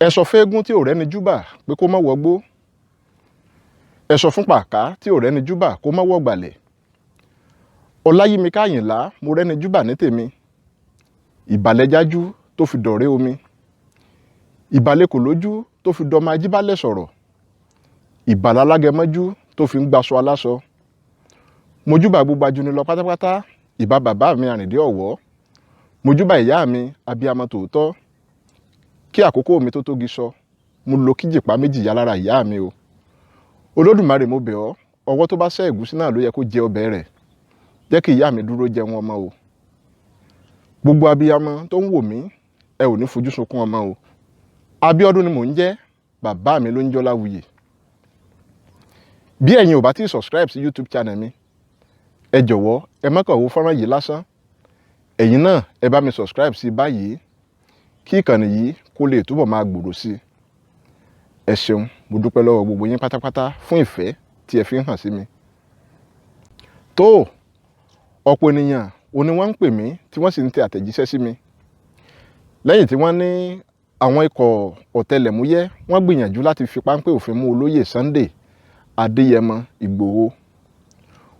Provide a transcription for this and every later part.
Ẹ sọ fẹ́ẹ́gún tí ò rẹ́ni júbà pé kó má wọgbó. Ẹ sọ fún pàká tí ò rẹ́ni júbà kó má wọ̀gbàlẹ̀. Ọláyímíká Àyìnlá, mo rẹ́ni júbà ní tèmi. Ìbàlẹ̀jájú tó fi dọ̀rẹ́ omi, ìbàlẹ̀ kò lójú tó fi dọmọ ajíbálẹ̀ sọ̀rọ̀, ìbàlálágẹmọ́jú tó fi ń gbaṣọ aláṣọ. Mojúbà gbogbo ajúnilọ pátápátá. Ìbà bàbá mi Àrìndé Ọ̀wọ́, mojúbà ìyá mi abiyamọ tòótọ́. Kí àkókò mi tó tógi sọ, mo lo kíjìpá méjì yá lára ìyá mi o. Olódùmarè, mo bẹ̀ ọ́, ọwọ́ tó bá ṣẹ́ ẹ̀gúsí náà ló yẹ kó jẹ ọbẹ̀ rẹ̀. Jẹ́ kí ìyá mi dúró jẹun ọmọ o. Gbogbo abiyamọ tó ń wò mí, ẹ ò ní fojú sunkún ọmọ o. Abíọ́dún ni mò ń jẹ́, bàbá mi ló ń jọ́ Láwuyè. Bí ẹ̀yin ò bá tí ì subscribe sí YouTube channel mi, ẹ jọ̀wọ́, ẹ má kàn wo fọ́nrán yìí lásán. Ẹ̀yin náà, ẹ bá mi subscribe sí báyìí kí ìkànnì yìí kó lè túbọ̀ máa gbòòrò sí i. Ẹ ṣeun, mo dúpẹ́ lọ́wọ́ gbogbo yín pátápátá fún ìfẹ́ tí ẹ fi ń hàn sí mi. Tó ọ̀pọ̀ ènìyàn ò ní wọ́n ń pè mí, tí wọ́n sì ń tẹ àtẹ̀jíṣẹ́ sí mi lẹ́yìn tí wọ́n ní àwọn ikọ̀ ọ̀tẹlẹ̀múyẹ́ wọ́n gbìyànjú láti fi páńpẹ́ òfin mú olóyè Sunday Adéyẹmọ Ìgbòho.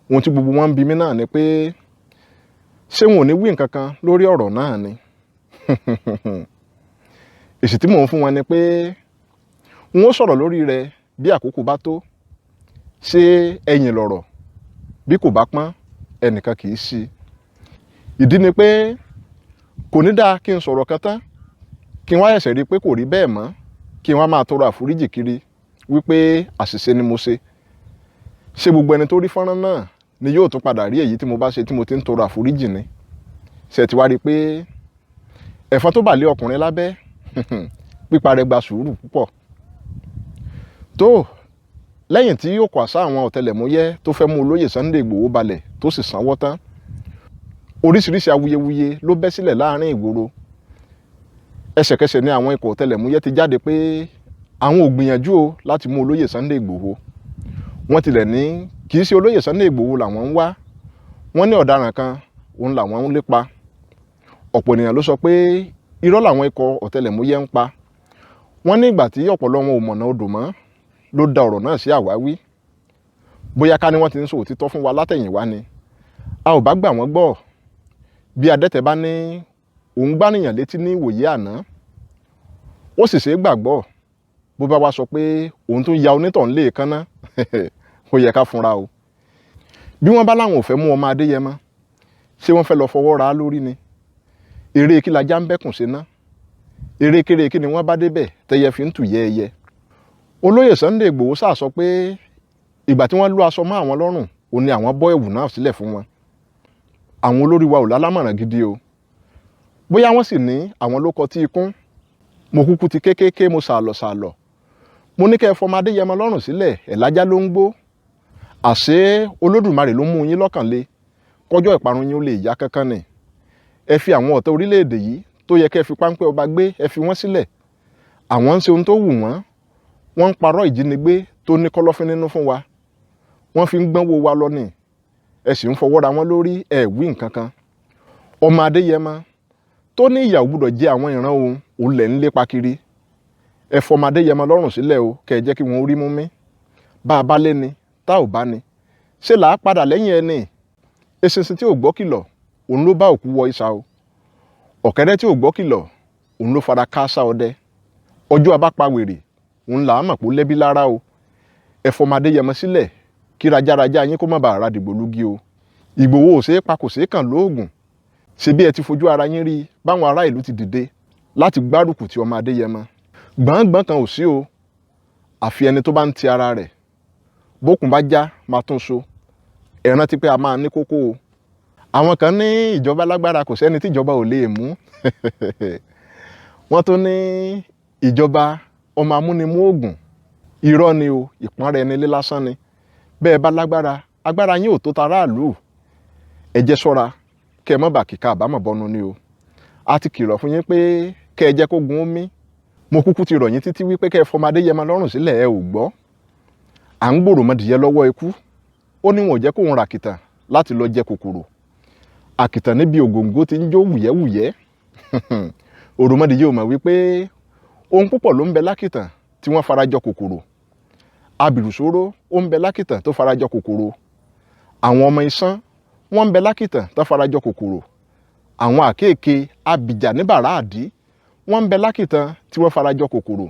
Ohun tí gbogbo wọn ń bi mí náà ni pé, ṣé wọn ò ní wí nǹkan kan lórí ọ̀rọ̀ náà ni? Èsì tí mò ń fún wọn ni pé n ó sọ̀rọ̀ lórí rẹ̀ bí àkókò bá tó. Ṣé ẹ̀yìn lọ̀rọ̀ bí kò bá pọ́n, ẹnìkan kì í sí. Ìdí ni pé kò ní dáa kí n sọ̀rọ̀ kan tán, kí n wá ẹ̀sẹ̀ rí i pé kò rí bẹ́ẹ̀ mọ́, kí n wá máa tọrọ àforíjì kiri wípé àṣìṣe ni mo ṣe. Ṣé gbogbo ẹni tó rí fọ́nrán náà ni yóò tún padà rí èyí tí mo bá ṣe tí mo ti ń tọrọ àforíjì ni? Ṣe ti wá rí i pé ẹ̀fọn tó bà lé ọkùnrin lábẹ́, pípa rẹ̀ gba sùúrù púpọ̀ tó. Lẹ́yìn tí ó kọ àṣà àwọn ọ̀tẹlẹ̀múyẹ́ tó fẹ́ mú olóyè Sunday Ìgbòho balẹ̀, tó sì sanwó tán, oríṣiríṣi awuyewuye ló bẹ́ sílẹ̀ láàrin ìgboro. Ẹsẹ̀kẹsẹ̀ ni àwọn ikọ̀ ọ̀tẹlẹ̀múyẹ́ ti jáde pé àwọn ò gbìyànjú o láti mú olóyè Sunday Ìgbòho. Wọ́n tilẹ̀ ní kì í ṣe olóyè Sunday Ìgbòho làwọn ń wá, wọ́n ní ọ̀daràn kan òun làwọn ń lépa. Ọ̀pọ̀ ènìyàn ló sọ pé irọ́ làwọn ikọ̀ ọ̀tẹlẹ̀múyẹ́ ń pa. Wọ́n ní ìgbà tí ọ̀pọ̀lọ́ wọn ò mọ̀nà odò mọ́ ló da ọ̀rọ̀ náà sí àwáwí. Bóyá ká ní wọ́n ti ń sọ òtítọ́ fún wa látẹ̀yìnwá ni, a ò bá gbà wọ́n gbọ́. Bí adẹ́tẹ̀ bá ní òun gbánìyàn létí ní ìwòye àná, ó sì ṣe é gbàgbọ́. Bó bá wá sọ pé òun tún ya onítọ̀hún léèkánná, ó yẹ ká fúnra o. Bí wọ́n bá láwọn ò fẹ́ mú ọmọ Adéyẹmọ, ṣé wọ́n fẹ́ lọ fọwọ́ ra á lórí ni? Eré kí lajá ń bẹ́kùn ṣe ná? Eré kéré kí ni wọ́n bá débẹ̀ tẹ́yẹ fi ń tù yẹ́ ẹyẹ? Olóyè Sunday Ìgbòho sáà sọ pé ìgbà tí wọ́n lú aṣọ mọ́ àwọn lọ́rùn, òun ni àwọn bọ́ ẹ̀wù náà sílẹ̀ fún wọn. Àwọn olórí wa ò lálámọ̀ràn gidi o. Bóyá wọ́n sì ní àwọn ló kọ tí ikún. Mo kúkú ti kéékèèké, mo sàlọ̀ sàlọ̀, mo ní kẹ́ ẹ fọmọ Adéyẹmọ lọ́rùn sílẹ̀. Ẹ̀ lájá ló ń gbó. Àṣé Olódùmarè ló mú yín lọ́kàn le kọjọ́ ìparun yín ó lè yá kánkán ni. Ẹ fi àwọn ọ̀tá orílẹ̀-èdè yìí tó yẹ kẹ́ ẹ fi páńpẹ́ ọba gbé, ẹ fi wọ́n sílẹ̀. Àwọn ń ṣe ohun tó wù wọ́n. Wọ́n ń parọ́ ìjínigbé tó ní kọ́lọ́fín nínú fún wa, wọ́n fi ń gbọ́nwó wa lọ ni. Ẹ sì ń fọwọ́ ra wọn lórí, ẹ wí nǹkan kan. Ọmọ Adéyẹmọ tó ní ìyà ò gbúdọ̀ jẹ àwọn ìran òun, òun lẹ̀ ń lépa kiri. Ẹ fọmọ Adéyẹmọ lọ́rùn sílẹ̀ o, kẹ́ ẹ jẹ́ kí wọ́n rí mú mi. Bá a bá lé ni tá ò bá ni, ṣé là á padà lẹ́yìn ẹni? Eṣinṣin tí ò gbọ́ kìlọ̀, òun ló bá òkú wọ ìsà o. Ọ̀kẹ́rẹ́ tí ò gbọ́ kìlọ̀, òun ló fara káásá ọdẹ. Ọjọ́ abápawèrè, òun là á mọ̀ pé ó lẹ́bí lára o. Ẹ fọmọ Adéyẹmọ sílẹ̀ kí rajaraja yín kó má bàa ra dìgbò lúgí o. Ìgbòho ò ṣeé pa, kò ṣeé kàn lóògùn. Ṣe bí ẹ ti fojú ara yín rí báwọn ará ìlú ti dìde láti gbárùkù ti ọmọ Adéyẹmọ. Gbọ̀ngbọ̀n kan ò sí o, àfi ẹni tó bá ń ti ara rẹ̀. Bókun bá já, máa tún so. Ẹ rántí pé a máa ní kókó o. Àwọn kan ní ìjọba lágbára, kò sẹ́ni tíjọba ò lè mú. Wọ́n tún ní ìjọba ọmọ amúnimú oògùn. Irọ́ ni o, ìpọ́nra ẹni lé lásán ni. Bẹ́ẹ̀ bá lágbára, agbára yín ò tó taráàlú. Ẹ jẹ́ ṣọ́ra kẹ́ ẹ má bàa kíka àbámọ̀ bọ́nu ni o. A ti kìlọ̀ fún yín pé kẹ́ ẹ jẹ́ kó gun omi. Mo kúkú ti rọ̀ yín títí wípé kẹ́ ẹ fọmọ Adéyẹmọ lọ́rùn sílẹ̀, ẹ ò gbọ́. À ń gbòrò mọ́dìyẹ lọ́wọ́ ikú, ó ní wọn ò jẹ́ kóun ràkìtàn láti lọ jẹ kòkòrò àkìtàn níbi ògòǹgò ti ń jó wùyẹ́wùyẹ́. Òròmọdìyẹ ò mọ̀ wípé Ohun púpọ̀ ló ń bẹ lákìtàn tí wọ́n farajọ kòkòrò. Abìrùsóró ó ń bẹ lákìtàn tó farajọ kòkòrò. Àwọn ọmọ isán wọ́n ń bẹ lákìtàn tó farajọ kòkòrò. Àwọn àkéèké abìjà ní bàrá àdí wọ́n ń bẹ lákìtàn tí wọ́n farajọ kòkòrò.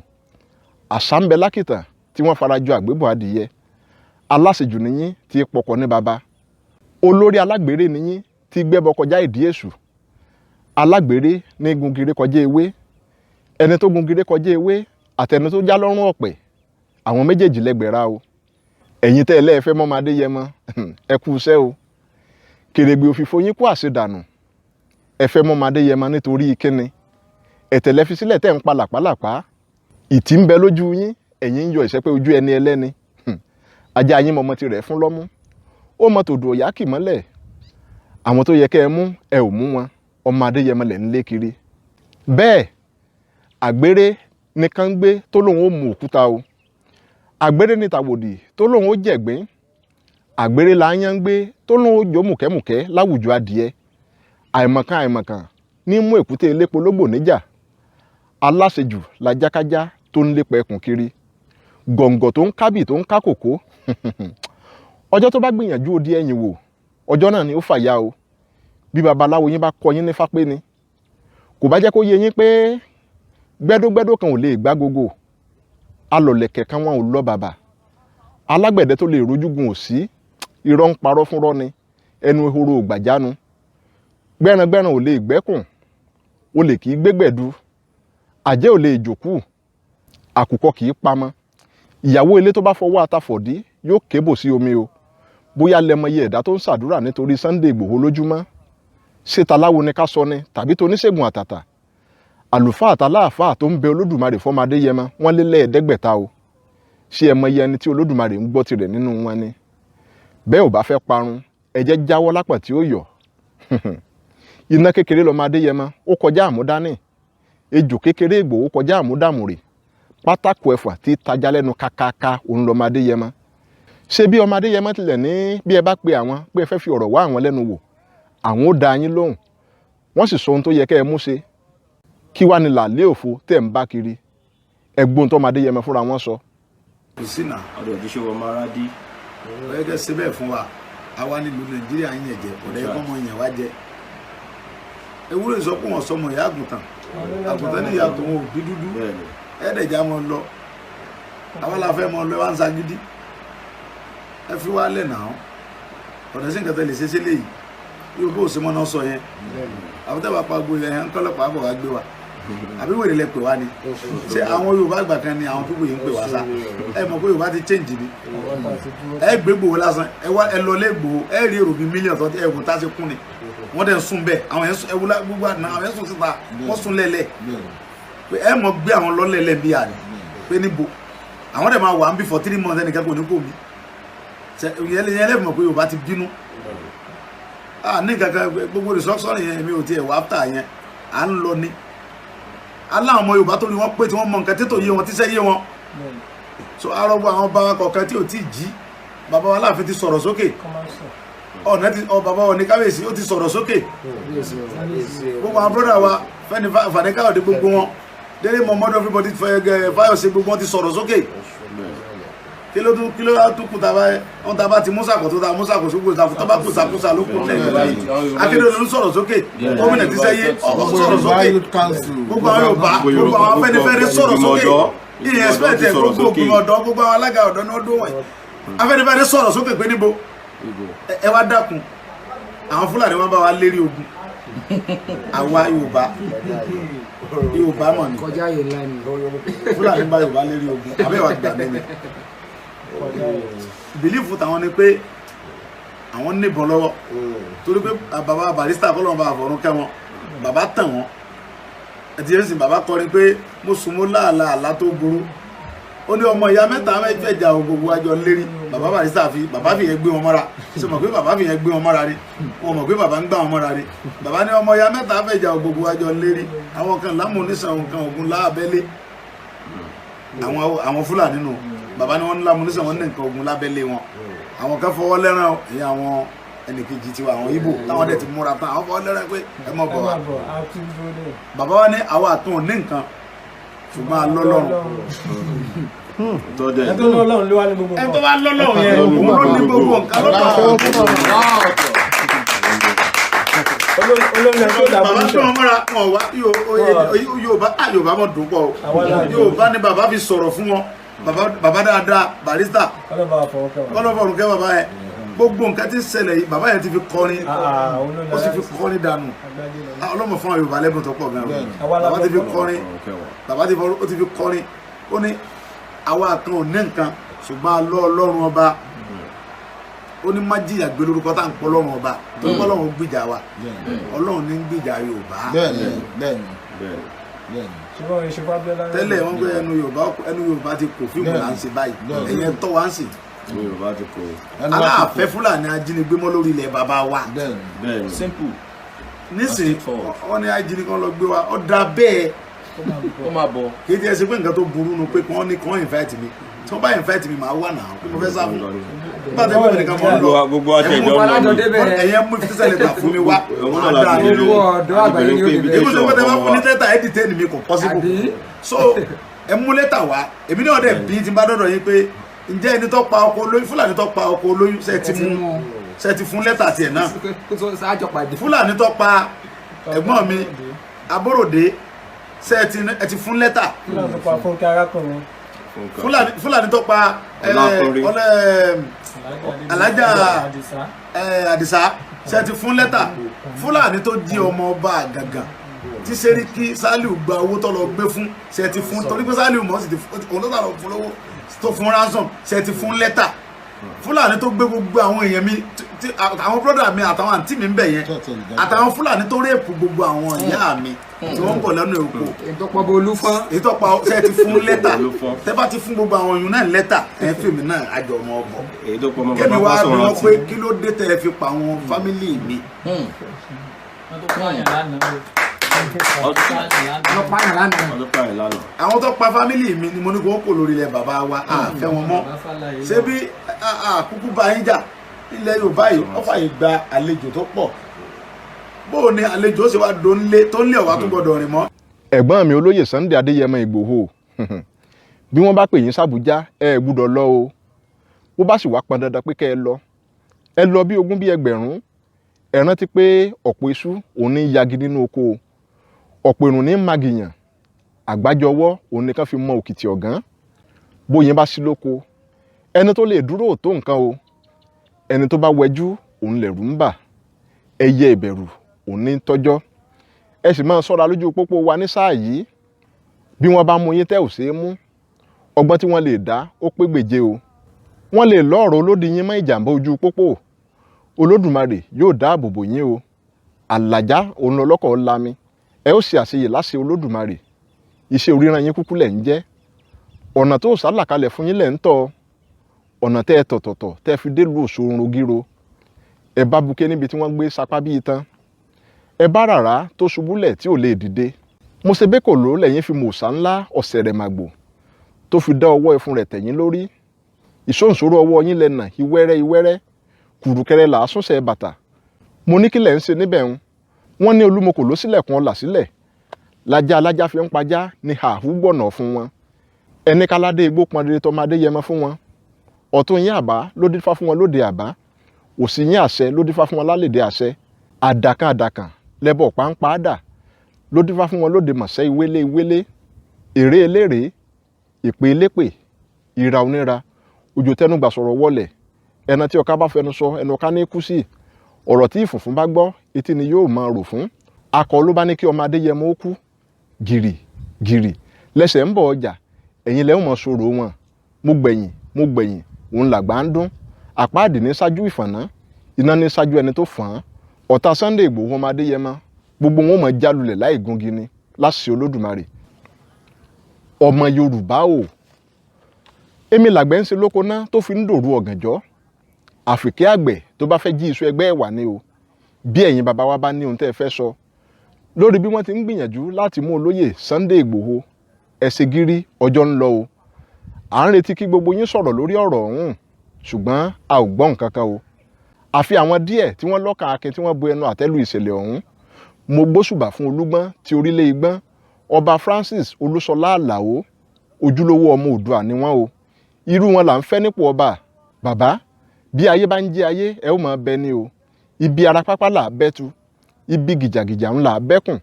Àṣá ń bẹ lákìtàn tí wọ́n farajọ àgbébọ̀ adìyẹ. Aláṣejù nìyín tí pọkọ ní baba. Olórí alágbèrè nìyín tí gbẹ́bọ kọjá ìdí èṣù. Alágbèrè ní gungire kọjá ewé. Ẹni tó gungire kọjá ewé àtẹni tó já lọ́rùn ọ̀pẹ, àwọn méjèèjì lẹ́gbẹ̀rá o. Ẹ̀yin tẹ́ ẹ lẹ́ẹ̀fẹ́ mọ́ ọmọ Adéyẹmọ, ẹ kú iṣẹ́ o. Kèrègbè òfìfo yín kú àṣedànù. Ẹ fẹ́ mọ́ ọmọ Adéyẹmọ nítorí kíni? Ẹ̀tẹ̀ lẹ fi sílẹ̀ tẹ́ ń pa làpálàpá. Ìtì ń bẹ lójú yín, ẹ̀yin ń yọ ìṣẹ́pẹ́ ojú ẹni ẹlẹ́ni. Ajá yín mọmọ tirẹ̀ fún lọ́mú, ó mọ tòdò ọ̀yá kì mọ́lẹ̀. Àwọn tó yẹ kẹ́ ẹ mú, ẹ ò mú wọn. Ọmọ Adéyẹmọ lẹ̀ ń lé kiri. Bẹ́ẹ̀ àgbèrè nìkan gbé tó lóun ó mu òkúta o. Àgbèrè ní tàwòdì tó lóun ó jẹ̀gbín. Àgbèrè là ń yán ń gbé tó lóun ó jó mùkẹ́mùkẹ́ láwùjọ adìẹ. Àìmọ̀kan àìmọ̀kan ní mú èkúté elépo lógbò níjà. Aláṣejù lajákájá tó ń lépa ẹkùn kiri. Gọ̀ǹgọ̀ tó ń kábì tó ń ká kòkó, ọjọ́ tó bá gbìyànjú odi ẹ̀yìn wò, ọjọ́ náà ni ó fàya o. Bí babaláwo yín bá kọ yín ní fápé ni kò bá jẹ́ kó yé yín pé gbẹ́dógbẹ́dó kan ò lè gbá gogo, alọ̀lẹ̀kẹ̀ kan wọn ò lọ bàbà, alágbẹ̀dẹ tó lè rojúgun ò sí. Irọ́ ń parọ́ fúnrọ́ ni, ẹnu ehoro ò gbàjánu. Gbẹ́rangbẹ́ran ò lè gbẹ́kùn, olè kì í gbégbẹ̀du, àjẹ́ ò lè jòkú, àkùkọ kì í pamọ́. Ìyàwó ilé tó bá fọwọ́ atafọ̀dí yóò kébò sí omi o. Bóyá lẹmọye ẹ̀dá tó ń ṣàdúrà nítorí Sunday Ìgbòho lójúmọ́. Ṣé taláwo ni ká sọ ni tàbí toníṣègùn àtàtà? Àlùfáà àtàláàfáà tó ń bẹ Olódùmarè fọmọ Adéyẹmọ wọ́n lé lẹ́ẹ̀ẹ́dẹ́gbẹ̀ta o. Ṣé ẹ mọye ẹni tí Olódùmarè ń gbọ́ tirẹ̀ nínú wọn ni? Bẹ́ẹ̀ ò bá fẹ́ parun, ẹ jẹ́ jáwọ́ lápà tí ó yọ. Iná kékeré lọmọ Adéyẹmọ, ó kọjá àmúdání. Ejò kékeré Ìgbòho kọjá àmúdàmùrè. Pátákó ẹ̀fà tí tajà lẹ́nu kákáká òun lọmọ Adéyẹmọ. Ṣé bí ọmọ Adéyẹmọ tilẹ̀ ní bí ẹ bá pe àwọn pé ẹ fẹ́ fi ọ̀rọ̀ wá àwọn lẹ́nu wò, àwọn ó dá yín lóhùn. Wọ́n sì sọ ohun tó yẹ kẹ́ ẹ mú ṣe. Kí wá ní làlẹ́ òfo tẹ̀ ń bá kiri? Ẹ̀gbọ́n tọmọ Adéyẹmọ fúnra wọn sọ. Kò sí náà. Ọdọ òjíṣẹ́ wọn máa dí. Ó yẹ kẹ́ ṣe bẹ́ẹ̀ fún wa. Àwa nílùú Nàìjíríà ń yẹn jẹ, ọ̀dẹ́ kọ́ mọ yẹn wá jẹ. Ewúrẹ́ sọ pé wọ́n sọmọ ìyá àgùntàn, àgùntàn ní ìyá tòun ò bí dúdú. Ẹ̀ẹ́dẹ̀já mọ lọ, àwa la fẹ́ mọ lọ, wá ń sagídí. Ẹ fi wá lẹ̀ náà. Ọ̀dẹ̀ sí nǹkan tẹ́ lè ṣe sílẹ̀ yìí yóò bó ṣe mọ́ náà sọ yẹn. Àwọn tẹ́ bá pa gbogbo yẹn ń kọ́lọ́pàá bọ̀ wá gbé wa, àbí wèrè lẹ pè wá ni? Ṣé àwọn Yorùbá àgbà kan ni àwọn pípò yìí ń pè wá sá? Ẹ mọ̀ pé Yorùbá ti change ni. Ẹ gbé Ìgbòho lásán, ẹ wá ẹ lọ lé Ìgbòho, ẹ rí èrò bíi mílíọ̀nù tó ẹ wò tá a ṣe kún ni. Wọ́n dẹ̀ ń sùn bẹ́ẹ̀, àwọn yẹn ẹ wúlá gbogbo àná, àwọn yẹn sùn síta, wọ́n sùn lẹ́lẹ̀ pé ẹ mọ̀ gbé àwọn lọ́lẹ̀lẹ̀ bí àná pé níbo àwọn dẹ̀ máa wà ń bí for 3 months, ẹnìkan kò ní kò mí. Yẹn lẹ́fù mọ̀ pé Yorùbá ti bínú. Ah, ní kankan gbogbo restructuring yẹn, mi ò tiẹ̀ wá after yẹn. À ń lọ ní aláwọn ọmọ Yorùbá tó ní wọ́n pé tí wọ́n mọ nǹkan tètò yé wọn, tíṣẹ́ yé wọn. So arọ́gbọ́ àwọn bàbá kọ̀ọ̀kan tí ò tí ì jí. Bàbá wa Aláàfin ti sọ̀rọ̀ sókè, ọ̀nà ti ọ bàbá wa ní kábíyèsí ó ti sọ̀rọ̀ sókè. Gbogbo àwọn brother wa, Fẹ́ni Fani Káyọ̀dé, gbogbo wọn, Délé Mọ̀mọ́dọ̀, everybody, Fáyọ̀sé, gbogbo wọn ti sọ̀rọ̀ sókè. Kí ló tún, kí ló tún kù? Tàbá wọn tàbá ti musa kò tó ta musa kò sókò tàbá tó bá kù sàkóso ló kù lẹ́yìn báyìí. Akérédolú sọ̀rọ̀ sókè, gómìnà ti sẹ́yé ọ sọ̀rọ̀ sókè, gbogbo àwọn Yorùbá, gbogbo àwọn Afẹ́nifẹ́re sọ̀rọ̀ sókè. Ìyẹn expect ẹ̀, gbogbo ògbìmọ̀ ọ̀dọ́, gbogbo àwọn alága ọ̀dọ́ ní ọdún wọ̀nyí, Afẹ́nifẹ́re sọ̀rọ̀ sókè pé níbo ẹ wá dákun, àwọn Fúlàní wọn bá wa lérí ogun. Àwa Yorùbá, Yorùbá mọ̀ ni. Kọjá yìí ńlá ni. Fúlàní bá Yorùbá lérí ogun, àbẹ́wà gbà mí ni. Belief tàwọn ni pé àwọn níbọn lọ́wọ́, torí pé bàbá Barrister, kọ́lọ́n bá àfọ̀rún kẹ́ wọn, bàbá tàn wọ́n. Ẹtì yẹn sìn, bàbá kọrin pé mo sùn, mo láàlà àlá tó burú. Ó ní ọmọ ìyá mẹ́ta mẹ́fẹ̀ẹ́jà gbogbo àjọ lérí. Bàbá Barrister fi bàbá fi yẹn gbé wọn mọ́ra. Ṣe mọ̀ pé bàbá fi yẹn gbé wọn mọ́ra ni? Wọn mọ̀ pé bàbá ń gbà wọn mọ́ra ni. Bàbá ní ọmọ ìyá mẹ́ta fẹ̀jà gbogbo àjọ lérí, àwọn kan lámúnisàn, nǹkan ogun lábẹ́lé. Àwọn Fúlàní nù. Bàbá ní wọ́n ní lámúnisàn, wọ́n ní nǹkan ogun lábẹ́lé wọn. Àwọn kan fọwọ́ lẹ́rán, ìyẹn àwọn ẹnìkejì tiwa, àwọn Ìgbò táwọn dẹ̀ ti múra tán, àwọn fọwọ́ lẹ́rán pé ẹ mọ̀ bọ̀ wá. Bàbá wa ní àwọn àtún ò ní nǹkan. Ṣùgbọ́n a lọ́lọ́run. Tọ́jà. Ẹ tó lọ́lọ́run ló wá ní gbogbo Ẹni tó bá lọ́lọ́run yẹn, òun ló ní gbogbo nǹkan lọ́dọ̀. Olórí ẹ tó dàbí Bàbá tó wọn mọ́ra wọn wá Yorùbá, á Yorùbá mọ̀ dùn pọ̀ o. Yorùbá ni bàbá fi sọ̀rọ̀ fún wọn. Bàbá dáadáa, barista. Ọlọ́ba àfọwọ́ kẹwàá. Kọ́lọ́fọ̀ òrùkẹ́ bàbá yẹn. Gbogbo nǹkan tí ń ṣẹlẹ̀ yìí, bàbá yẹn ti fi kọrin, ó sì fi kọrin dànù. Ọlọ́mọ fún àwọn Yorùbá lẹ́bùn tó pọ̀ gan-an. Bàbá ti fi kọrin, bàbá ti ó ti fi kọrin. Ó ní àwa kan ò ní nǹkan, ṣùgbọ́n a lọ́ Ọlọ́run ọba. Ó ní má jìyà gbé lórúkọ tá à ń pọ̀ Ọlọ́run ọba, torí pé Ọlọ́run gbìjà wa. Ọlọ́run ní ń gbìjà Yorùbá. Bẹ́ẹ̀ni, bẹ́ẹ̀ni, bẹ́ẹ̀ni. Ṣùgbọ́n ìṣèpá Abíọ́lá. Tẹ́lẹ̀ wọ́n gbé ẹnu Yorùbá, ẹnu Yorùbá ti kò, fíìmù là ń ṣe báyìí. Ẹ̀yẹn tọ́ wa ń sìn. Yorùbá ti kò. Aláàfẹ́ Fúlàní ajínigbé mọ́ lórí ilẹ̀ bàbá wa. Bẹ́ẹ̀ni. Simple. Nísìnyí wọ́n ní ajínigbé kan lọ gbé wa, ó da bẹ́ẹ̀. Ó máa bọ̀. Kì í tiẹ̀ ṣe pé nǹkan tó burú nu pé kí wọ́n ní kí wọ́n invite mi. Tí wọ́n bá invite mi, màá wà náà pé mo fẹ́ sá fún. Nígbà tí wọ́n nìkan mọ̀ ń lọ, Gbogbo àti ẹ̀jọ́ ń lọ ní. ẹ̀yẹ mú ìfisẹ́ lẹ́tà fún mi wá, Òun màá náà dá láti yín lóhùn. Ọ̀dọ́ àgbáyé ni ó dé bẹ́ẹ̀. Èmi sọ pé tẹ bá fún ní lẹ́tà, ẹ̀ detain mi, kò possible. So ẹ mú lẹ́tà wá, èmi náà dẹ̀ bí tí n bá dọ̀dọ̀ yín pé ǹjẹ́ ẹni tó pa ọkọ olóyún, Fúlàní tó pa ọkọ olóyún, ṣe ti mú, ṣe ti fún lẹ́tà tiẹ̀ náà? Fúlàní tó pa ẹ̀gbọ́n mi Aborode, ṣe ẹ ti fún lẹ́tà? Fúlàní tó pa Fúnkẹ́ arákùnrin. Fúlàní tó pa Alájà Àdìsá, ṣe ti fún lẹ́tà? Fúlàní tó jí ọmọ ọba àgàgà tí Sẹ́ríkì Sálíù gba owó tó lọ gbé fún, ṣe ti fún? Torí pé Sálíù mọ̀ sí òun tó tà lọ fún lówó tó fún ransom, ṣe ti fún lẹ́tà? Fúlàní tó gbé gbogbo àwọn èèyàn mi, àwọn brọ́dà mi àtàwọn àǹtí mi ń bẹ̀ yẹn, àtàwọn Fúlàní tó rèpù gbogbo àwọn ìyá mi tí wọ́n ń bọ̀ lẹ́nu èkó, ètò pa, ṣe ti fún lẹ́tà? Tẹ́ bá ti fún gbogbo àwọn èèyàn náà lẹ́tà, ẹ fi mi náà àjọ ọmọ ọbọ̀. Kẹ́mi wá bí wọ́n pé kí ló dé tẹ́ ẹ fi pa àwọn fámìlì mi. Àwọn tó pa fámìlì mi ni mo ní kó kò lórí ilẹ̀ bàbá wa, a fẹ́ wọn mọ́. Ṣé bí àkúkú bá yín jà ilẹ̀ Yorùbá yìí, wọ́n fàyè gba àlejò tó pọ̀. Bó o ní àlejò ó sì wá dónlé tó ń lé ọ̀wá tó gbọ́dọ̀ rìn mọ́. Ẹ̀gbọ́n mi olóyè Sunday Adéyẹmọ Ìgbòho, bí wọ́n bá pè yín sàbújá, ẹ gbúdọ̀ lọ o. Bó bá sì wá pọn dandan pé kẹ́ ẹ lọ, ẹ lọ bí ogún bí ẹgbẹ̀rún. Ẹ rántí pé ọ̀pọ̀ iṣu òun ní yagi nínú oko, ọ̀pọ̀ èrùn ní magìyàn, àgbájọwọ́ òun nìkan fi mọ òkìtì ọ̀gán. Bóyin bá sí lóko, ẹni tó lè dúró tó nǹkan o. Ẹni tó bá wẹjú òun lẹ̀rù ń bà, ẹyẹ ìbẹ̀rù òun ní tọ́jọ́. Ẹ sì máa ṣọ́ra lójú pópó wa ní sáà yìí. Bí wọ́n bá mú yín tẹ́ ò ṣeé mú, ọgbọ́n tí wọ́n lè dá ó pé gbèje o. Wọ́n lè lọ́ọ̀rọ̀ olódi yín mọ́ ìjàmbá ojú pópó. Olódùmarè yóò dáàbò bò yín o. Àlàjá òun lọlọ́kọ̀ lami, ẹ ó ṣe àṣeyè láṣẹ Olódùmarè. Iṣẹ́ oríran yín kúkú lẹ̀ ń jẹ́. Ọ̀nà tó sálàkalẹ̀ fún yín lẹ̀ ń tọ́, ọ̀nà tẹ́ ẹ tọ̀tọ̀tọ̀ tẹ́ ẹ fi délùú Òṣòrun gíro. Ẹ bá buké níbi tí wọ́n gbé sapá bíi tán, ẹ bá ràrá tó ṣubúlẹ̀ tí ò lè dìde. Mo ṣe bẹ́ẹ̀ kò ló lẹ́yìn fi mòòsà ńlá ọ̀sẹ̀ rẹ̀ màgbò tó fi dá ọwọ́ ẹfun rẹ̀ tẹ̀yìn lórí. Ìṣóǹṣòro ọwọ́ yín lẹ́nà ìwẹ́rẹ́ ìwẹ́rẹ́, kùrùkẹrẹ là á súnṣẹ́ bàtà. Mo ní kílẹ̀ ń ṣe níbẹ̀ ń. Wọ́n ní Olúmọkò ló sílẹ̀kùn ọlà sílẹ̀, lajá alájá fi ń pajá ní àhú gbọ̀nà fún wọn. Ẹni káládé igbó pọn rere tọmọ Adéyẹmọ fún wọn. Ọ̀tún yín àbá ló dífá fún wọn lóde àbá, òsì yín àṣẹ ló dífá fún wọn lálẹ́dẹ̀ àṣẹ. Àdàkàn àdàkàn lẹ́bọ̀ pàǹpá dà ló dífá fún wọn lóde mọ̀sẹ́ ìwélé ìwélé. Èrè eléré, ìpè elépè, ìra oníra, òjò tẹnugbà sọ̀rọ̀ wọlẹ̀. Ẹran tí ọká bá fẹnu sọ, ẹnu ọká ní kú sí. Ọ̀rọ̀ tí ìfùnfún bá gbọ́, etí ni yóò máa rò fún. Akọ ló bá ní kí ọmọ Adéyẹmọ ó kú. Gìrì gìrì lẹ́sẹ̀ ń bọ̀ ọjà, ẹ̀yin lẹ́ ń mọ̀ sọ̀rọ̀ wọn. Mo gbẹ̀yìn, mo gbẹ̀yìn, òun làgbà ń dún. Àpáàdì ní ṣáájú ìfọ̀nà, iná ní ṣáájú ẹni tó fọ̀n án. Ọ̀tá Sunday Ìgbòho ọmọ Adéyẹmọ, gbogbo wọn mọ̀ jálulẹ̀ láì gungi ni láṣẹ Olódùmarè. Ọmọ Yorùbá o, èmi làgbẹ̀ ń ṣe lóko ná tó fi ń dòru ọ̀gànjọ́. Àfikẹ́ àgbẹ̀ tó bá fẹ́ jí iṣu ẹgbẹ́ ẹ̀wà ni o. Bí ẹ̀yin bàbá wa bá ní ohun tẹ́ ẹ fẹ́ sọ lórí bí wọ́n ti ń gbìyànjú láti mú olóyè Sunday Ìgbòho, ẹ ṣe gírí, ọjọ́ ń lọ o. À ń retí kí gbogbo yín sọ̀rọ̀ lórí ọ̀rọ̀ ọ̀hún, ṣùgbọ́n a ò gbọ́ nǹkan kan o. Àfi àwọn díẹ̀ tí wọ́n lọ́kàn akin tí wọ́n bu ẹnu àtẹ́lu ìṣẹ̀lẹ̀ ọ̀hún. Mo gbóṣùbà fún Olúgbọ́n ti orílẹ̀ Igbọ́n, Ọba Francis Olúṣọlá Àlàó, ojúlówó ọmọ Oòduà ni wọ́n o. Irú wọn là ń fẹ́ nípò ọba. Bàbá, bí ayé bá ń jẹ́ ayé, ẹ ó máa bẹ ní o. Ibi ara pápá là bẹ́tu, ibi gìjàgìjà ńlá bẹ́kùn,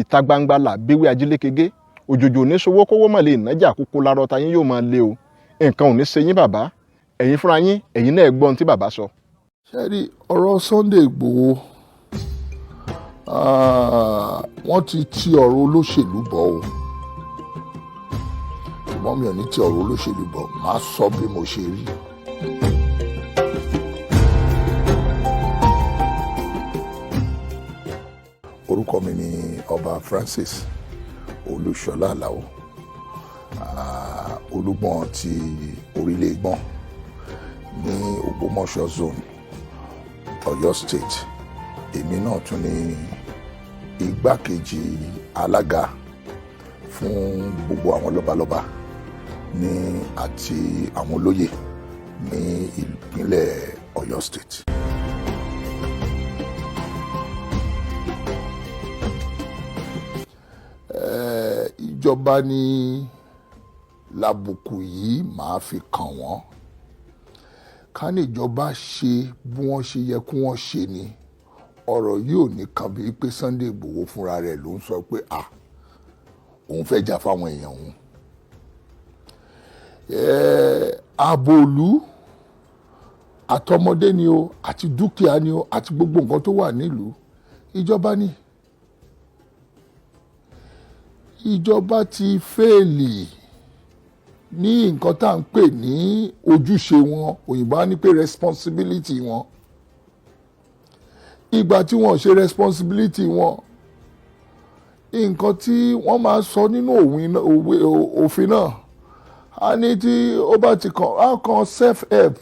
ìta gbangba là béwé ajílékegé. Òjòjò ní sowó kówó mọ̀ lè nájà kókó lárọ́ ta yín yóò máa lé o. Nǹkan ò ní ṣe yín, bàbá. Ẹ̀yin fúnra yín, ẹ̀yin náà gbọ́ ohun tí bàbá sọ. Ṣé rí ọ̀rọ̀ Sunday Igboho, wọ́n ti ti ọ̀rọ̀ olóṣèlú bọ̀ o, ṣùgbọ́n mi ò ní ti ọ̀rọ̀ olóṣèlú bọ̀, màá sọ bí mo ṣe rí. Orúkọ mi ni Ọba Francis Olúṣọlá Àlàó, Olúgbọ́n ti Orílẹ̀ Ìgbọ́n ní Ògbómọ̀ṣọ́ zone, Ọ̀yọ́ State. Èmi náà tún ní igbákejì alága fún gbogbo àwọn lọ́balọ́ba ní àti àwọn olóyè ní ìpínlẹ̀ Ọ̀yọ́ State. Ìjọba ní làbùkù yìí máa fi kàn wọ́n. Ká ní ìjọba ṣe bí wọ́n ṣe yẹ kí wọ́n ṣe ni, ọ̀rọ̀ yìí ò ní kan bíi pé Sunday Igboho fúnra rẹ̀ ló ń sọ pé à òun fẹ́ jà fáwọn èèyàn òun. Ààbò ìlú, àtọmọdé ni o, àti dúkìá ni o, àti gbogbo nǹkan tó wà nílùú, ìjọba ni. Ìjọba ti fail ní nǹkan tá à ń pè ní ojúṣe wọn. Òyìnbó á ní pé responsibility wọn. Ìgbà tí wọ́n ṣe responsibility wọn, nǹkan tí wọ́n máa sọ nínú òfin náà, a ní tí ó bá ti kàn á kan self help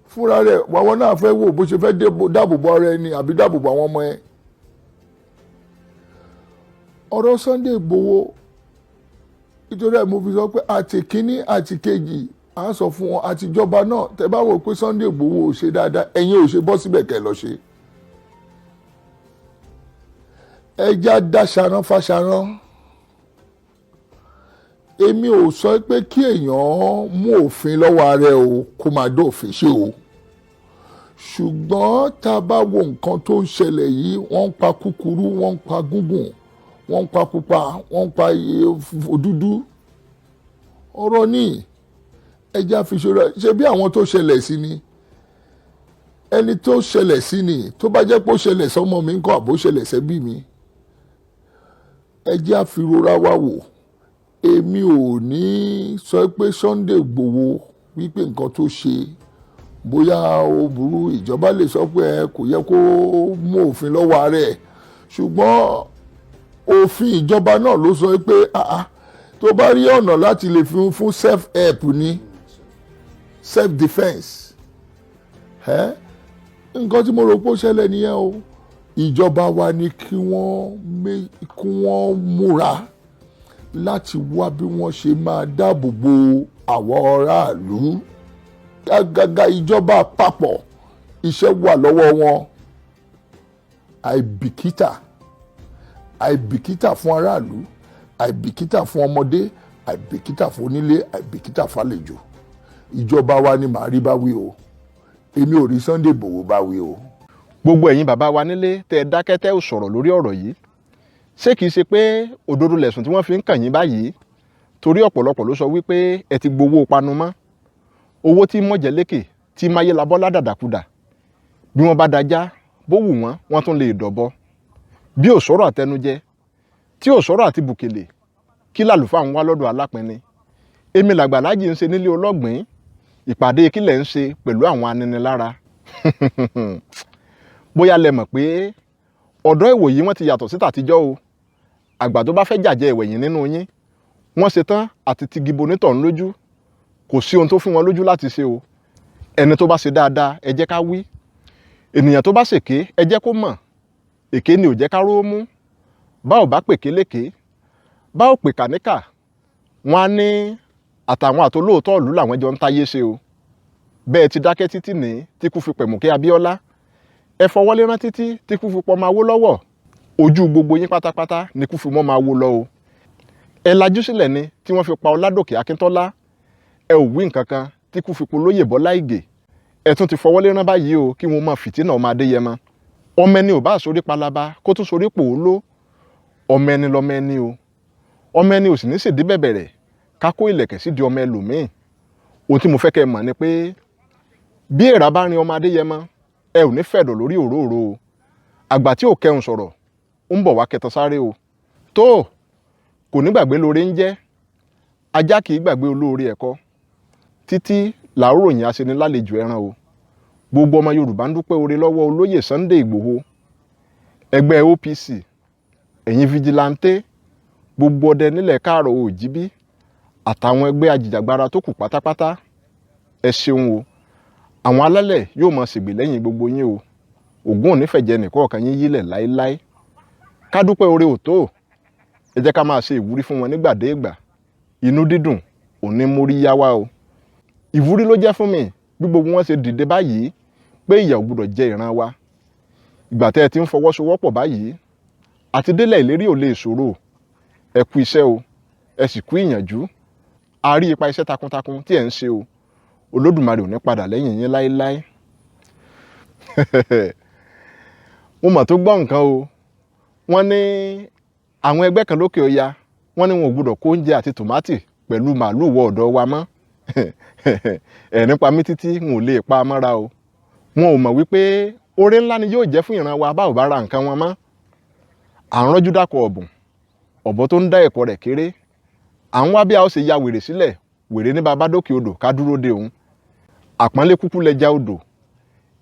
fúnra rẹ̀, àwọn náà fẹ́ wò bó ṣe fẹ́ dáàbò bo ara ẹni àbí dáàbò bo àwọn ọmọ ẹ. Ọ̀rọ̀ Sunday Igboho, nítorí ẹ̀ mo fi sọ pé àti kínní àti kejì, à ń sọ fún wọn àtijọba náà, tẹ bá wò pé Sunday Igboho ò ṣe dáadáa, ẹ̀yin ò ṣe bọ́ síbẹ̀ kẹ́ lọ ṣe. Ẹja dáṣaran fáṣaran. Èmi ò sọ pé kí èèyàn mú òfin lọ́wọ́ ara ẹ o, kó máa dófin ṣe o, ṣùgbọ́n tá a bá wo nǹkan tó ń ṣẹlẹ̀ yìí, wọ́n ń pa kúkúrú, wọ́n ń pa gúngùn, wọ́n ń pa pupa, wọ́n ń pa dúdú. Ọ̀rọ̀ ní ẹja fi ṣòro ṣe bí àwọn tó ṣẹlẹ̀ sí ni, ẹni tó ṣẹlẹ̀ sí ni, tó bá jẹ́ pé ó ṣẹlẹ̀ sọ́mọ mi ńkọ́, àbó ṣẹlẹ̀ sẹ́bí mi, ẹjẹ́ àfirora wa wò. Èmi ò ní sọ pé Sunday Igboho wípé nǹkan tó ṣe bóyá ó burú. Ìjọba lè sọ pé ẹ kò yẹ kó mú òfin lọ́wọ́ ara ẹ̀, ṣùgbọ́n òfin ìjọba náà ló sọ pé tó bá rí ọ̀nà láti lè fi fún self help ní self defence. Nǹkan tí mo rò pé ó ṣẹlẹ̀ nìyẹn o. Ìjọba wa ní kí wọ́n múra láti wá bí wọ́n ṣe máa dáàbò bo àwọn aráàlú. Àgàgà ìjọba àpapọ̀, iṣẹ́ wà lọ́wọ́ wọn. Àìbìkítà, àìbìkítà fún aráàlú, àìbìkítà fún ọmọdé, àìbìkítà fún onílé, àìbìkítà fàlejò. Ìjọba wa ni màá rí bá wí o. Èmi ò rí Sunday Igboho bá wí o. Gbogbo ẹ̀yin bàbá wa nílé tẹ́ ẹ dákẹ́, tẹ́ ò sọ̀rọ̀ lórí ọ̀rọ̀ yìí, ṣé kìí ṣe pé òdodo lẹ̀sùn tí wọ́n fi ń kàn yín báyìí? Torí ọ̀pọ̀lọpọ̀ ló sọ wípé ẹ ti gbowó panumọ́, owó tí mọ̀jẹ̀ lékè tí máyé labọ́lá dàdàkudà. Bí wọ́n bá dajá bó wù wọ́n, wọ́n tún lè dọ̀bọ. Bí ò sọ̀rọ̀ àtẹnujẹ, tí ò sọ̀rọ̀ àti bùkèlè, kí làlùfáà ń wá lọ́dọ̀ alápinni? Èmi làgbàlájì ń ṣe nílé ọlọ́gbìn. Ìpàdé kílẹ̀ ń ṣe pẹ̀lú àwọn aninilára? Bóyá lẹ mọ̀ pé ọ̀dọ́ ìwòyí wọ́n ti yàtọ̀ sí tàtijọ́ o. Àgbà tó bá fẹ́ jàjẹ́ ìwẹ̀yìn nínú yín, wọ́n ṣe tán àti tigi bonítọ̀hún lójú. Kò sí ohun tó fún wọn lójú láti ṣe o. Ẹni tó bá ṣe dáadáa, ẹ jẹ́ ká wí. Ènìyàn tó bá ṣèké, ẹ jẹ́ kó mọ̀ èké ni ò jẹ́ ká rówó mú. Bá ò bá pèké léké, bá ò pè kàníkà, wọn á ní àtàwọn àtolóòótọ́ ìlú làwọn jọ ń táyé ṣe o. Bẹ́ẹ̀ ti dákẹ́ títí ní tí kú fi pẹ̀mùkẹ́ Abíọ́lá, ẹ fọwọ́ lérán títí tí kú fi pọ́ máa wó lọ́wọ́. Ojú gbogbo yín pátápátá ni kú fi mọ́ máa wó lọ o. Ẹ lajú sílẹ̀ ni tí wọ́n fi pa Ọládòkè Akíntọ́lá. Ẹ ò wí nǹkan kan tí kú fi polóyè Bọ́lá Ìgè. Ẹ tún ti fọwọ́ lérán báyìí o, kí wọ́n máa fìtínà ọmọ Adéyẹmọ. Ọmọ ẹni ò bá sorí palaba kó tún sorí pòóló. Ọmọ ẹni lọmọ ẹni o. Ọmọ ẹni ò sì ní ṣèdí bẹ̀bẹ̀rẹ̀ ká kó ìlẹ̀kẹ̀ sídìí ọmọ ẹlòmíì. Ohun tí mo fẹ́ kẹ́ ẹ mọ̀ ni pé bí èèrà bá rin ọmọ Adéyẹmọ, ẹ ò ní fẹ̀dọ̀ lórí òróòro o. Àgbà tí ò kẹun sọ̀rọ̀ ó ń bọ̀ wá kẹtàn sáré o. Tó kò ní gbàgbé lóore ń jẹ́, ajá kì í gbàgbé olóore ẹ̀kọ́. Títí làárọ̀ yìí aṣenilálejò ẹran o. Gbogbo ọmọ Yorùbá ń dúpẹ́ oore lọ́wọ́ olóyè Sunday Ìgbòho, ẹgbẹ́ OPC, ẹ̀yin fijilantè, gbogbo ọdẹ nílẹ̀ káàrọ̀ oòjíbí àtàwọn ẹgbẹ́ ajìjàgbara tó kù pátápátá. Ẹ ṣeun o. Àwọn alálẹ̀ yóò máa ṣègbè lẹ́yìn gbogbo yín o. Ògún ò ní fẹ̀jẹ̀ nìkọ̀ọ̀kan yín yílẹ̀ láéláé. Ká dúpẹ́ oore ò tó. Ẹ jẹ́ ká máa ṣe ìwúrí fún wọn nígbàdégbà. Inú dídùn ò ní mórí yá wá o. Ìwúrí ló jẹ́ fún mi bí gbogbo wọn ṣe dìde báyìí pé ìyà ò gbúdọ̀ jẹ ìran wa. Ìgbà tẹ́ ẹ ti ń fọwọ́sowọ́pọ̀ báyìí àti délẹ̀ ìlérí ò lè ṣòro. Ẹ kú iṣẹ́ o, ẹ sì kú ìyànjú. A rí ipa iṣẹ́ takuntakun tí ẹ̀ ń ṣe o. Olódùmarè ò ní padà lẹ́yìn yín láéláé. Mo mọ̀ tó gbọ́ nǹkan o. Wọ́n ní àwọn ẹgbẹ́ kan lókè ọya, wọ́n ní wọn ò gbúdọ̀ kó oúnjẹ àti tòmátì pẹ̀lú màálùú wọ ọ̀dọ̀ wa mọ́. Ẹ̀rín pa mí títí n ò lè pa á mọ́ra o. Wọn ò mọ̀ wípé oore ńlá ni yóò jẹ́ fún ìran wa bá ò bá ra nǹkan wọn mọ́. À ń rọ́jú dákọ̀ ọ̀bùn, ọ̀bọ tó ń dá ẹ̀kọ́ rẹ̀ kéré. À ń wá bí a ó ṣe ya wèrè sílẹ̀, wèrè ní baba dókè odò ká dúró de òun. Àpọ́nlé kúkú lẹja odò,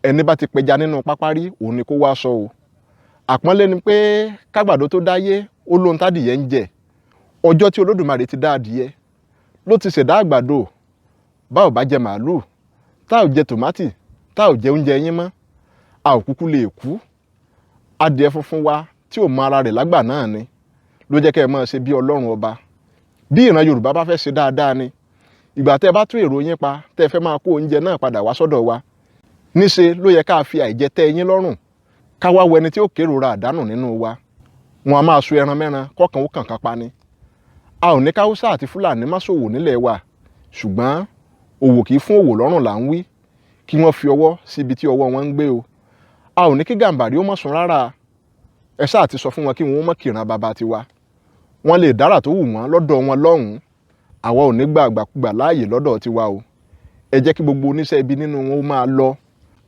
ẹni bá ti pẹja nínú pápá rí òun ni kó wá sọ o. Àpọ́nlé ni pé kágbàdo tó dáyé ó lóhun tádìyẹ ń jẹ. Ọjọ́ tí Olódùmarè ti dá adìyẹ ló ti ṣẹ̀dá àgbàdo. Bá ò bá jẹ màálùú, tá ò jẹ tòmátì, tá ò jẹ oúnjẹ yín mọ́, a ò kúkú lè kú. Adìẹ funfun wa tí ò mọ ara rẹ̀ lágbà náà ni ló jẹ́ kẹ́ ẹ máa ṣe bí Ọlọ́run ọba. Bí ìran Yorùbá bá fẹ́ ṣe dáadáa ni, ìgbà tẹ́ ẹ bá tún èrò yín pa tẹ́ ẹ fẹ́ máa kó oúnjẹ náà padà wá sọ́dọ̀ wa, níṣe ló yẹ ká fi àìjẹ tẹ́ yín lọ́rùn, ká wá wo ẹni tí ó kérora àdánù nínú wa. Wọn a máa so ẹran mẹ́ran kọ́kàn ó kàn kan pa ni. A ò ní káwúsá àti Fúlàní má ṣòwò nílẹ̀ wa, ṣùgbọ́n òwò kì í fún òwò lọ́rùn là ń wí, kí wọ́n fi ọwọ́ síbi tí ọwọ́ wọn ń gbé o. A ò ní kí Gàǹbàrí ó má sùn rárá. Ẹ ṣáà ti sọ fún wọn kí wọn ó má kìran bàbá tiwa. Wọ́n lè dára tó wù wọ́n lọ́dọ̀ wọn lọ́hùn-ún. Àwa ò ní gba àgbàkúgbà láàyè lọ́dọ̀ tiwa o. Ẹ jẹ́ kí gbogbo oníṣẹ́ ibi nínú wọn ó máa lọ.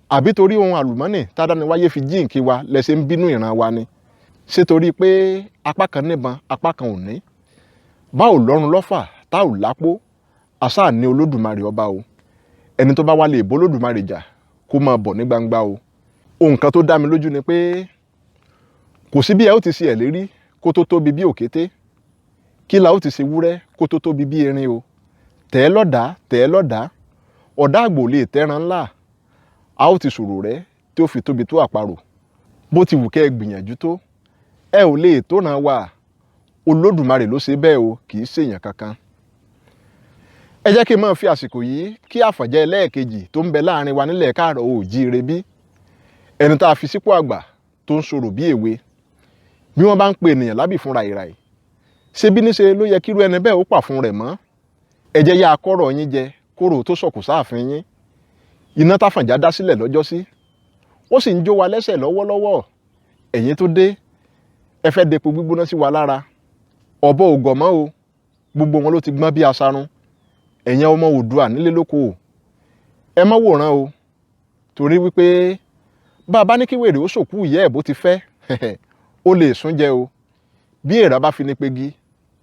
Àbí torí ohun àlùmọ́nì tádániwáyé fi jíǹkí wa lẹ ṣe ń bínú ìran wa ni? Ṣé torí pé apá kan níbọn apá kan ò ní? Bá ò lọ́run lọ́fà tá ò lápó, àṣà ní Olódùmarè ọba o. Ẹni tó bá wá lè bó Olódùmarè jà kó máa bọ̀ ní gbangba o. Ohun kan tó dá mi lójú ni pé kò sí bí ẹ ó ti ṣe ẹ̀lérí kó tó tóbi bí òkété. Kí la ó ti ṣe wúrẹ́ kó tó tóbi bí erin o. Tẹ̀ ẹ́ lọ́dàá, tẹ̀ ẹ́ lọ́dàá, ọ̀dà àgbò lè tẹ́ran ńlá. A ó ti sọ̀rọ̀ rẹ tí ó fi tóbi tó àparò. Bó ti wù kẹ́ ẹ gbìyànjú tó, ẹ ò lè tó ràn wá. Olódùmarè ló ṣe bẹ́ẹ̀ o, kì í ṣèyàn kankan. Ẹ jẹ́ kí n máa fi àsìkò yìí kí àfọ̀njẹ́ ẹlẹ́ẹ̀kejì tó ń bẹ láàrin wa nílẹ̀ káàrọ̀ oòjíire bí. Ẹni tá a fi sípò àgbà tó ń sọ̀rọ̀ bí èwe. Bí wọ́n bá ń pe ènìyàn lábì fún ràìràì, ṣé bí níṣe ló yẹ kírú ẹni bẹ́ẹ̀ ó pà fún rẹ̀ mọ́? Ẹ jẹ́ yá akọ́rọ̀ yín jẹ kóró tó sọ̀kù sáàfin yín. Iná táfànjá dá sílẹ̀ lọ́jọ́sí, ó sì ń jó wa lẹ́sẹ̀ lọ́wọ́lọ́wọ́. Ẹ̀yin tó dé, ẹ fẹ́ depo gbígbóná sí wa lára. Ọ̀bọ ò gọ̀ mọ́ o, gbogbo wọn ló ti gbọ́n bí asarun. Ẹ̀yin ọmọ Oòduà nílé lóko o, ẹ má wòran o, torí wípé bá a bá ní kí wèrè ó sòkú ìyá ẹ̀ bó ti fẹ́, ó lè sún jẹ o. Bí èèrà bá fi ní pegi,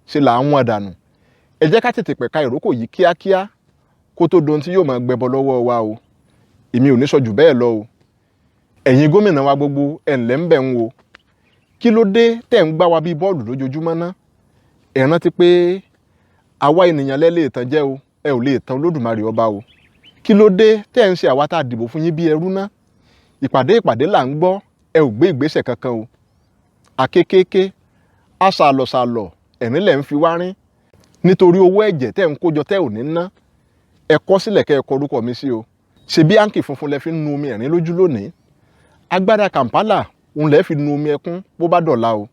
ṣe là ń wọ́n dànù. Ẹ jẹ́ ká tètè pẹ̀ka ìrókò yìí kíákíá kó tó dohun tí yóò máa gbẹbọ lọ́wọ́ wa o. Èmi ò ní sọ jù bẹ́ẹ̀ lọ o. Ẹ̀yin gómìnà wa gbogbo, ẹ̀ ǹlẹ́ ń bẹ̀ ń wo. Kí ló dé tẹ̀ ń gbá wa bí bọ́ọ̀lù lójoojúmọ́ ná? Ẹ rántí pé àwa ènìyàn lẹ lè tàn jẹ́ o, ẹ ò lè tàn Olódùmarè ọba o. Kí ló dé tẹ̀ ń ṣe àwa tá a dìbò fún yín bí ẹrú ná? Ìpàdé ìpàdé là ń gbọ́, ẹ ò gbé ìgbésẹ̀ kankan o. Àkékéké, aṣàlọ̀ṣàlọ̀, ẹ̀rín lẹ̀ ń fi wá rín. Nítorí owó ẹ̀jẹ̀ tẹ̀ ń kójọ tẹ́ ò ní ná. Ẹ kọ sílẹ̀ kẹ́ ẹ kọ orúkọ mi sí o. Ṣebí áǹkì funfun lẹ fi ń nu omi ẹ̀rín lójú lónìí. Agbádá Kampala òun lẹ fi nu omi ẹkún bó bá dọ̀la o.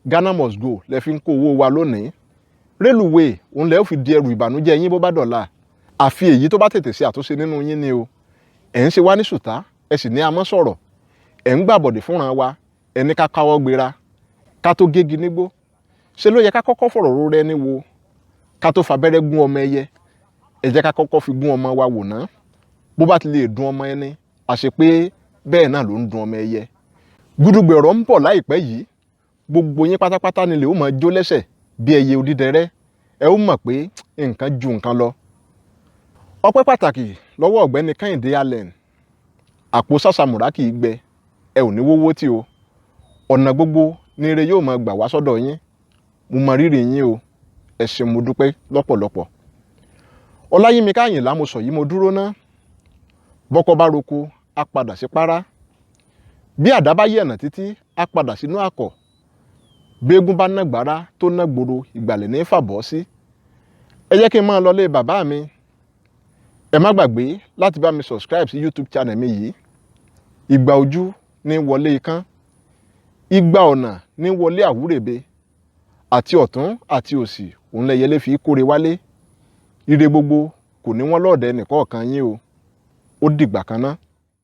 Ghana must go lẹ fi ń kó owó wa lónìí. Rélùwéè òun lẹ́ ó fi di ẹrù ìbànújẹ́ yín bó bá dọ̀la. Àfi èyí tó bá tètè ṣe àtúnṣe nínú yín ni o. Ẹ̀ ń ṣe wá ní sùtá, ẹ sì ní amọ́ sọ̀rọ̀. Ẹ̀ ń gbàbọ̀dè fúnra wa, ẹni ká káwọ́ gbéra ká tó gégi nígbó. Ṣe ló yẹ ká kọ́kọ́ fọ̀rọ̀ ro rẹ ní wo ká tó fabẹ́rẹ́ gún ọmọ ẹyẹ? Ẹ jẹ́ ká kọ́kọ́ fi gún ọmọ wa wò ná. Bó bá ti lè dun ọmọ ẹni, àṣẹ pé bẹ́ẹ̀ náà ló ń dun ọmọ ẹyẹ. Gudugbẹ̀ ọ̀rọ̀ ń bọ̀ láìpẹ́ yìí. Gbogbo yín pátápátá ni lè ó máa jó lẹ́sẹ̀ bí ẹyẹ odídẹrẹ́. Ẹ ó mọ̀ pé nǹkan ju nǹkan lọ. Ọpẹ́ pàtàkì lọ́wọ́ ọ̀gbẹ́ni Kẹ́hìndé Allen. Àpò sàṣàmùrà kì í gbẹ, ẹ ò ní wówó tí o. Ọ̀nà gbogbo ni ire yóò máa gbà wá sọ́dọ̀ yín. Mo mọ rírì yín o, ẹ ṣeun, mo dúpẹ́ lọ́pọ̀lọpọ̀. Ọláyímíká Àyìnlá mo sọ yìí, mo dúró ná. Bọ́kọ bá roko, á padà sí párá. Bí àdá bá yẹ̀nà títí, á padà sínú àkọ̀. Béégún bá ná gbàrá tó ná gbòòrò, ìgbàlẹ̀ ní fàbọ̀ sí. Ẹ jẹ́ kí n máa lọlé bàbá mi. Ẹ má gbàgbé láti bá mi subscribe sí YouTube channel mi yìí. Ìgbà ojú ní wọlé ikán, ìgbà ọ̀nà ní wọlé àwúrèbe, àti ọ̀tún àti òsì òun lẹyẹlé fi kóre wálé. Ire gbogbo kò ní wọ́n lọ́ọ̀dẹ nìkọ̀ọ̀kan yín o. Ó dìgbà kan ná.